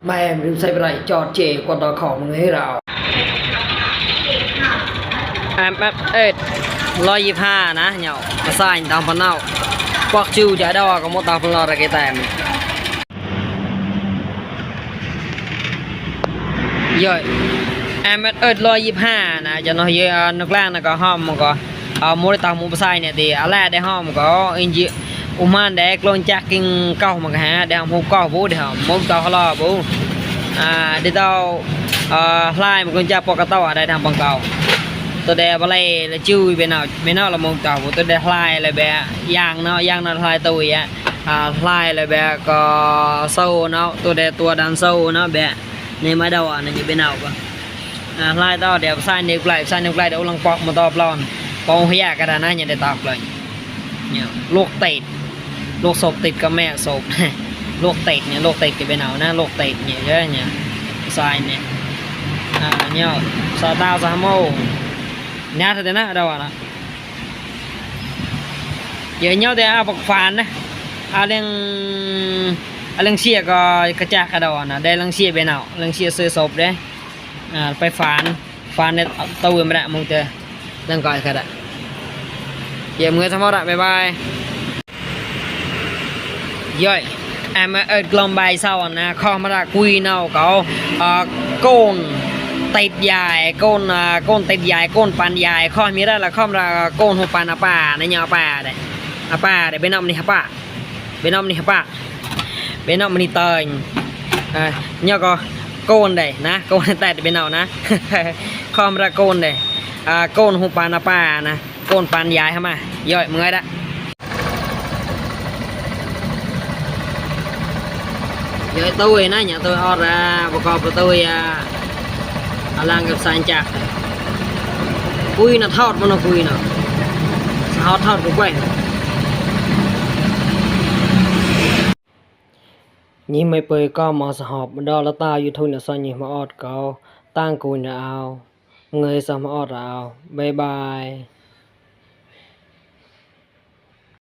Mẹ mình xây lại cho chê con tao khổมึงให้เรา 125นะเหนียวมาใส่ตามพนเอาพวกชิวจะได้ว่าก็หมดตามพนเราระเกแตมย่อย125นะจะน้อยเยอะนักแรกนะก็ห้อมมันก็หมดตามมุมใส่เนี่ยดีอะไรได้ห้อมก็อินจิอุมานได้กลอนจักกิงเก้ามันก็หาได้หกเก้าบูเดียวมุมเก้าฮลอบูเดี๋ยวลายมันก็จะปกติได้ทำบังเก่าตัวเดบอะไรละจิ้วเป็นเอาละมงเก่าตัวเดลายอะไรแบบยางเนาะลายตัวอ่ะลายอะไรแบบก็โซ่เนาะตัวเดตัวดันโซ่เนาะแบบในไม้ดาวนั่นจะเป็นเอาก็ลายต่อเดี๋ยวใส่นิ้วไกลเดี๋ยวลังปอกมาต่อปลอนปองขยะกระดานนั้นยังได้ตอกเลยเนี่ยลูกติดลูกศพติดกับแม่ศพลูกติดเนี่ยลูกติดจะเป็นเอานะลูกติดเนี่ยเยอะเนี่ยใส่เนี่ยเนี่ยสตาร์สามโมnhá thật đấy nè đâu à giờ nhau thì bọc phản đấy lên xia có cái chạc cái đầu nè đây lên xia bên nào lên xia sơ sộp đấy phải phản đấy tàu mà đã mong chờ đang gọi cái đấy giờ mưa xong rồi bye bye rồi em ở lòng bài sau nè kho mà đã quy nào có cônติดใหญ่ก้นติดใหญ่ก้นปันใหญ่ข้อมีได้ละข้อละก้นหูปันอาป่าในยาป่าได้อาป่าได้เป็นน้ำนี่ฮะป่าเป็นน้ำนี่ฮะป่าเป็นน้ำมันนี่เตยเนี่ยก็ก้นได้นะก้นแต่เป็นน้ำนะข้อละก้นได้ก้นหูปันอาป่านะก้นปันใหญ่เข้ามาย่อยเมื่อยละย่อยตัวนะเนี่ยตัวออดประกอบตัวlangกับสายจักคุยน่ะทอดมันน่ะคุยน่ะทอดกูไปนี่ไม่เปยก็มาสหอบดอละตาอยู่ทุนน่ะซะนี่มาออดเกาตั้งกูน่ะเอาเงยซะมาออดเอาบ๊ายบาย